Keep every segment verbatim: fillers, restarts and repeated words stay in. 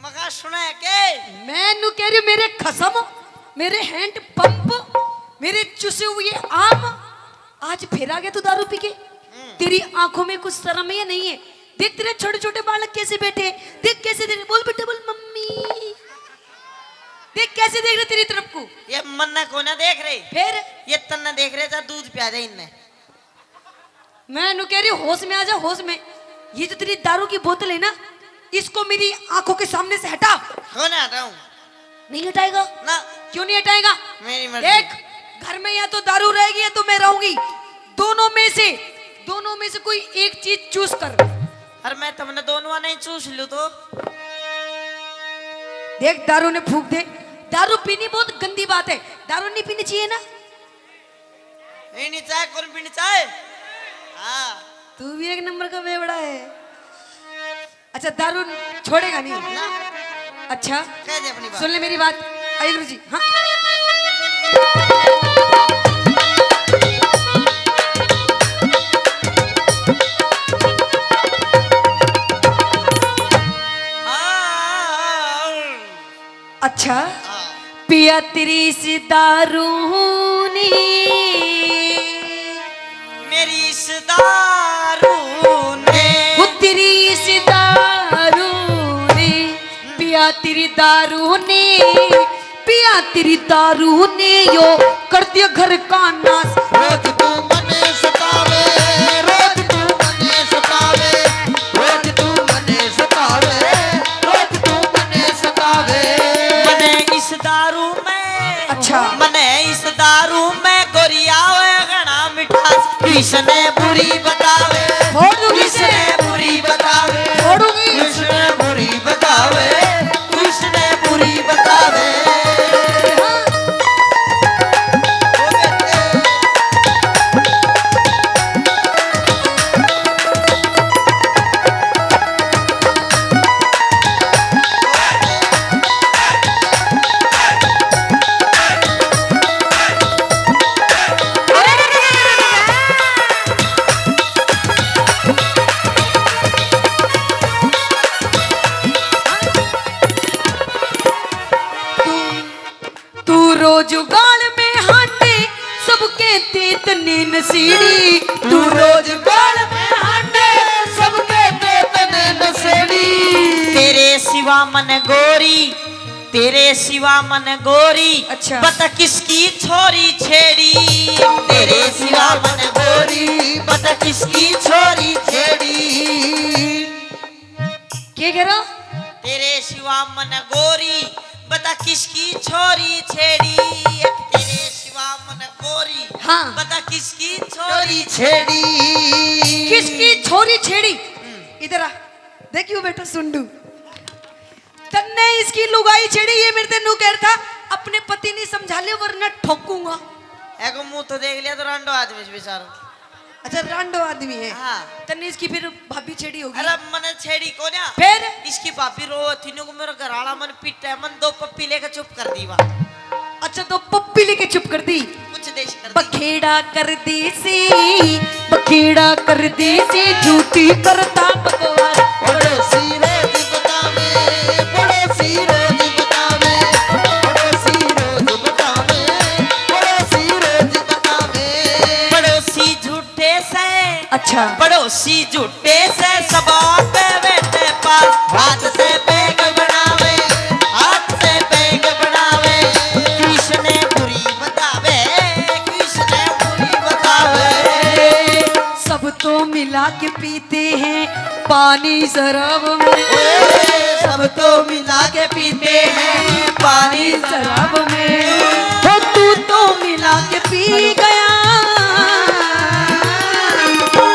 मखा सुना है के? मैं नू कह रही हूँ, मेरे खसम, मेरे हैंड पंप, मेरे चुसे हुए आम, आज फिर आ गया तू दारू पी के। तेरी आंखों में कुछ शर्म है या नहीं है? देख, तेरे छोटे छोटे बालक कैसे बैठे हैं। देख कैसे देख, बोल बेटा, बोल मम्मी। देख कैसे देख रहे तेरी तरफ को। ये मन्ने को ना देख रहे, फिर? ये तन्ने देख रहे, जा दूध पिया दे इनने। मैं नू कह रही हूँ, होश में आ जा, होश में। ये जो तेरी दारू की बोतल है ना, इसको मेरी आंखों के सामने से हटा। क्यों ना हटाऊं? नहीं हटाएगा? ना। क्यों नहीं हटाएगा? मेरी मर्जी। देख, घर में या तो दारू रहेगी या तो मैं रहूंगी। दोनों में से, दोनों में से कोई एक चीज चूज कर। अरे, मैं तुमने दोनों नहीं चूस लूं तो? देख, दारू ने फूंक दे। दारू पीनी बहुत गंदी बात है, दारू नहीं पीनी चाहिए ना। पीनी चाहे, कौन पीनी चाहे? हाँ। तू भी एक नंबर का बेवड़ा है। अच्छा, दारू छोड़ेगा नहीं? ना। अच्छा, कह दे अपनी बात। सुन ले मेरी बात। आइए गुरु जी। हाँ। हाँ। अच्छा, हाँ। पिया तेरी इस दारू ने, मेरी इस दारू ने, वो तेरी इस दारू ने, पिया तेरी दारू ने, पिया तेरी दारू ने यो कर दिया घर का नाश। रोज तू मने सतावे, रोज तू मने सतावे, रोज तू मने सतावे, रोज तू मने सतावे। मने इस दारू में, अच्छा। मने इस दारू में गोरिया होए घना मिठास। किसने बुरी बतावे, फोड़ दूंगी इसे। किसने बुरी बतावे, फोड़ूंगी। किसने बुरी बतावे, किसने बुरी बतावे। हाँ। तू रोज गाल में हांडे, सब कहते तन्ने नशेड़ी। तू रोज गाल में हांडे, सब कहते तन्ने नशेड़ी। तेरे सिवा मन गोरी, तेरे सिवा मन गोरी, अच्छा। बता किसकी छोरी छेड़ी। तेरे सिवा मन गोरी, बता किसकी छोरी छेड़ी। के कह रहा? तेरे सिवा मन गोरी, बता किसकी छोरी छेड़ी। तेरे सिवा मन गोरी, हाँ। बता किसकी छोरी छेड़ी। किसकी छोरी छेड़ी? हम्म। इधर आ, देखियो बेटा सुंडू, तन्ने इसकी लुगाई छेड़ी, ये मेरे ते नू कह रहा था, अपने पति ने समझा ले वरना ठोकूंगा। एको मुंह तो देख लिया तो रांडो आदमी से बेचारो। अच्छा, रांडो आदमी है। हाँ। तन्ने इसकी फिर भाभी छेड़ी होगी। अरे, मने छेड़ी कोन्या। फिर? इसकी भाभी रोवै थी, न्यू को मेरा घर आला मन पीटे, मन दो पप्पी लेके चुप कर दी वा। अच्छा, दो पप्पी लेके चुप कर दी। कुछ देश कर दी। बखेड़ा कर दी सी, बखेड़ा कर दी सी, झूठी करता बकवास। पड़ोसी रोज बतावे, पड़ोसी रोज बतावे, पड़ोसी रोज बतावे, पड़ोसी रोज बतावे। पड़ोसी झूठ झूठे से। अच्छा। पड़ोसी झूठे से, सब आके बैठे पास। हाथ से पैग बनावे, हाथ से पैग बनावे। किसने बुरी बतावे, किसने बुरी बतावे। सब तो मिला के पीते हैं पानी शराब में। ओए, सब तो मिला के पीते हैं पानी शराब में। हो तू तो मिला के पी गया,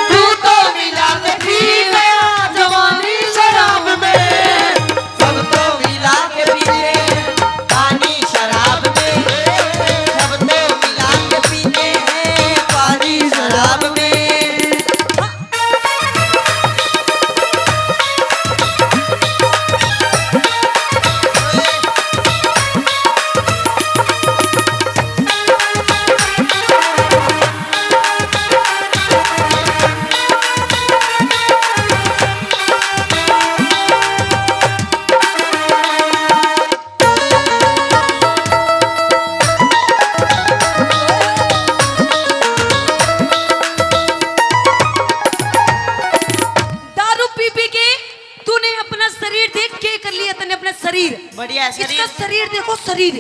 तू तो मिला के पी गया जवानी शराब में। सब तो मिला के पीते हैं पानी शराब में, सब तो मिला के पीते हैं पानी शराब में। कर लिया तने अपना शरीर। बढ़िया है शरीर। इसका शरीर देखो, शरीर,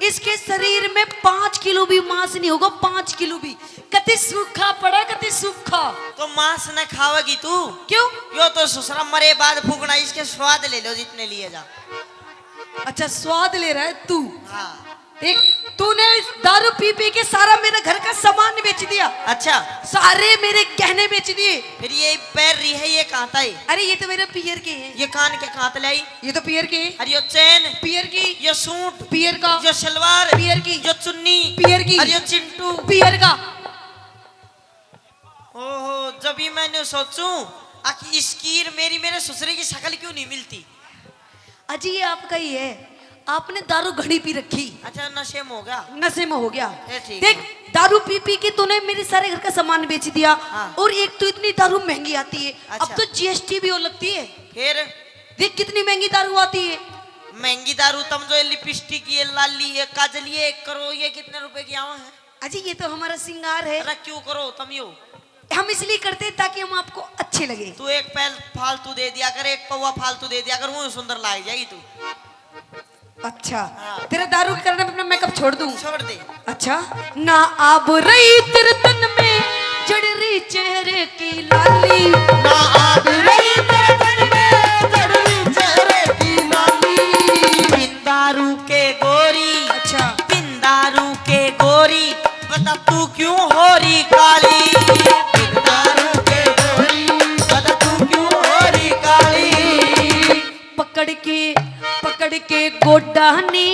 इसके शरीर में पाँच किलो भी मांस नहीं होगा, पाँच किलो भी। कति सूखा पड़ा, कति सूखा। तो मांस न खावेगी तू? क्यों? यो तो ससुरा मरे बाद फूकना, इसके स्वाद ले लो जितने लिए जा। अच्छा, स्वाद ले रहा है तू? हाँ। देख, तूने दारू पी पी के सारा मेरे घर का सामान बेच दिया। अच्छा। सारे मेरे गहने बेच दिए। फिर ये पैर रही है, ये कहाँ था ये? अरे, ये तो मेरे पियर के हैं। ये कान के कहाँ लाई? ये तो पियर के हैं। अरे यो चैन? पियर की। यो सूट? पियर का। यो सलवार? पियर की। यो चुन्नी? पियर की। अरे यो चिंटू? पियर का। ओहो, जब ही मैंने सोचूं, आखिर इसकी और मेरी, मेरे ससुरे की शक्ल क्यों नहीं मिलती? अजी, ये आपका ही है, आपने दारू घणी पी रखी। अच्छा, नशे में हो गया? नशे में हो गया। ये ठीक देख, है। दारू पी पी के तूने मेरे सारे घर का सामान बेच दिया। हाँ। और एक तो इतनी दारू महंगी आती है, अच्छा। अब तो जीएसटी भी और लगती है। फिर? देख, कितनी महंगी दारू आती है। महंगी दारू, तुम जो ये लिपस्टिक, ये लाली, ये काजल, ये करो, ये कितने रुपए की आवा है? अजी, ये तो हमारा श्रृंगार है। अरे क्यों करो तुम यो? हम इसलिए करते हैं ताकि हम आपको अच्छे लगे। तू एक पैल फालतू दे दिया कर, एक पौवा फालतू दे दिया कर, वो सुंदर लाग जाएगी तू। अच्छा, हाँ। तेरा दारू के कारण अपना मेकअप छोड़ दूं? छोड़ दे। अच्छा, ना आब रही तेरे तन में जड़ रही चेहरे की लाली। ना आब रही तेरे तन में जड़ रही चेहरे की लाली। बिन दारू के गोरी, अच्छा। बिन दारू के गोरी, बता तू क्यों हो रही काली? बिन दारू के गोरी, बता तू क्यों हो रही काली? पकड़ के, पकड़ के गोडा ने,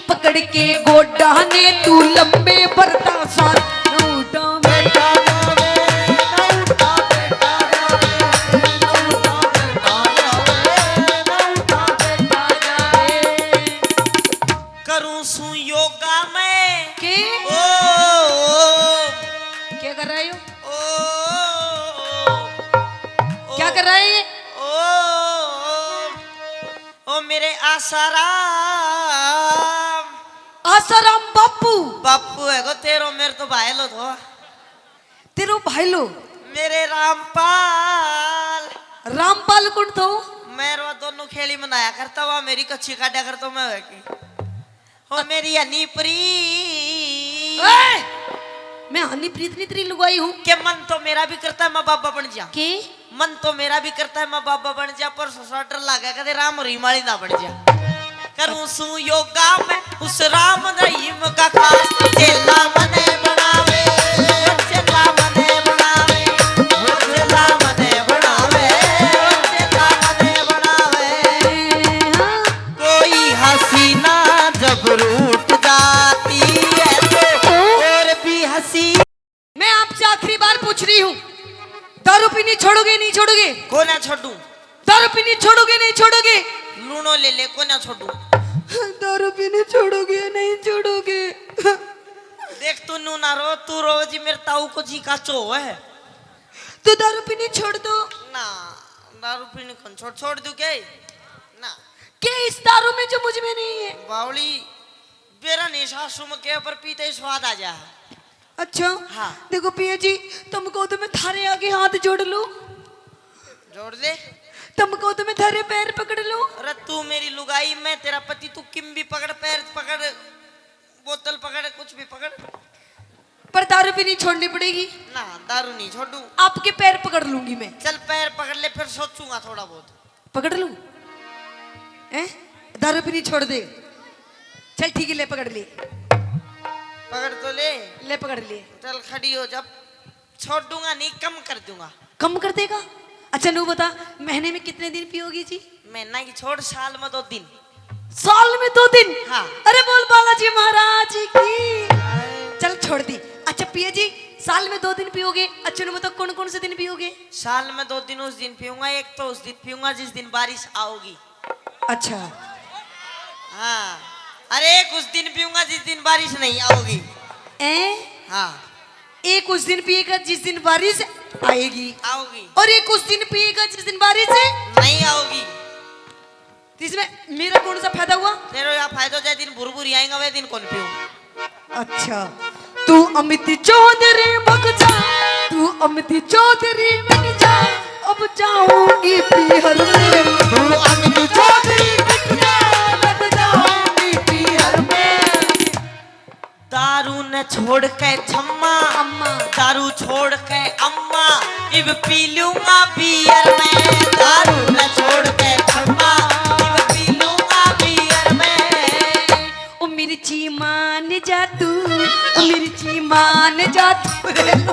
पकड़ के गोडा ने तू लंबे बरता सा उठा बेटा जावे, ना उठा बेटा जावे, ना उठा बेटा जावे, ना उठा बेटा जावे। करूं सूं योगा मैं। के? ओ, ओ। क्या कर रहे हो? ओ, ओ, ओ। क्या कर रहा है ये? ओ, ओ, ओ। ओ मेरे आसाराम। आसाराम बापू। बापू है को तेरो, मेरे तो भाई लो थो। तेरो भाई लो। मेरे रामपाल। रामपाल कौन थो? मैं रो दोनों खेली मनाया करता, वह मेरी कच्ची काटा करता मैं वह की। हो मेरी हनी प्रीत। ए! मैं हनी प्रीत नहीं, तेरी लुगाई हूँ। के मन तो मेरा भी करता है मैं बाबा बन जा। के? मन तो मेरा भी करता है मैं बाबा बन जा, पर ससुरा डर लागे कदे राम रहीम वाली ना बन जा। करूं सूं योगा मैं उस राम रहीम का खास, चेला मने बनावे, चेला मने बनावे, चेला मने बनावे, चेला मने बनावे। कोई हसीना जब रूठ जाती है तो और भी हसी। मैं आपसे आखिरी बार पूछ रही हूँ, दारू पीनी छोड़ोगे, नहीं छोड़ोगे? कोना छोड़ू। दारू पीनी छोड़ोगे, नहीं छोड़ोगे? लूणो ले ले, कोना छोड़ू। दारू पीनी छोड़ोगे, नहीं छोड़ोगे? देख, तू नू ना रो, तू रो जी मेरे ताऊ को जी काचो है। तो दारू पीनी छोड़ दो। ना, दारू पीनी कौन छोड़, छोड़ दूं के? ना। के इस दारू में जो मुझ में नहीं है? बावली, बेरा नहीं सासू में के पर पीते ही स्वाद आ जा। अच्छा, हाँ। देखो पिया जी, तुम कहो तो मैं थारे आगे हाथ जोड़ लूं? जोड़ ले। तुम कहो तो मैं थारे पैर पकड़ लूं? अरे तू मेरी लुगाई, मैं तेरा पति, तू किम भी पकड़, पैर पकड़, बोतल पकड़, कुछ भी पकड़। पर दारू भी नहीं छोड़नी पड़ेगी। ना, दारू नहीं छोड़ू। आपके पैर पकड़ लूंगी मैं। चल पैर पकड़ ले, फिर सोचूंगा थोड़ा बहुत। पकड़ लूं? हैं? दारू पीनी छोड़ दे। चल ठीक है, ले पकड़ ले। पकड़ तो ले। ले पकड़ ले। चल खड़ी हो जा। छोड़ूंगा नहीं, कम कर दूंगा। कम कर देगा? अच्छा नू बता, महीने में कितने दिन पियोगी जी? महीना की छोड़, साल में दो दिन। साल में दो दिन? हाँ। अरे बोल बालाजी महाराज की। चल छोड़ दी। अच्छा पिया जी, साल में दो दिन पियोगे। अच्छा नू बता, कौन कौन से दिन पियोगे? साल में दो दिन, उस दिन पीऊंगा, एक तो उस दिन पीऊंगा जिस दिन बारिश आओगी। अच्छा। हाँ। अरे एक उस दिन पीऊंगा जिस दिन बारिश नहीं आओगी। ए? हाँ। एक उस दिन पिएगा जिस दिन बारिश आएगी। आओगी। और एक उस दिन पिएगा जिस दिन बारिश नहीं आओगी। तो इसमें मेरा कौन सा फायदा हुआ? तेरा या फायदा, जै दिन भुरभुरी आएगा वह दिन कौन पीऊं। अच्छा, तू अमित चौधरी बग जा, तू अमित चौधरी बग जा, अब जाऊंगी पीहर में। तू अमित चौधरी याद।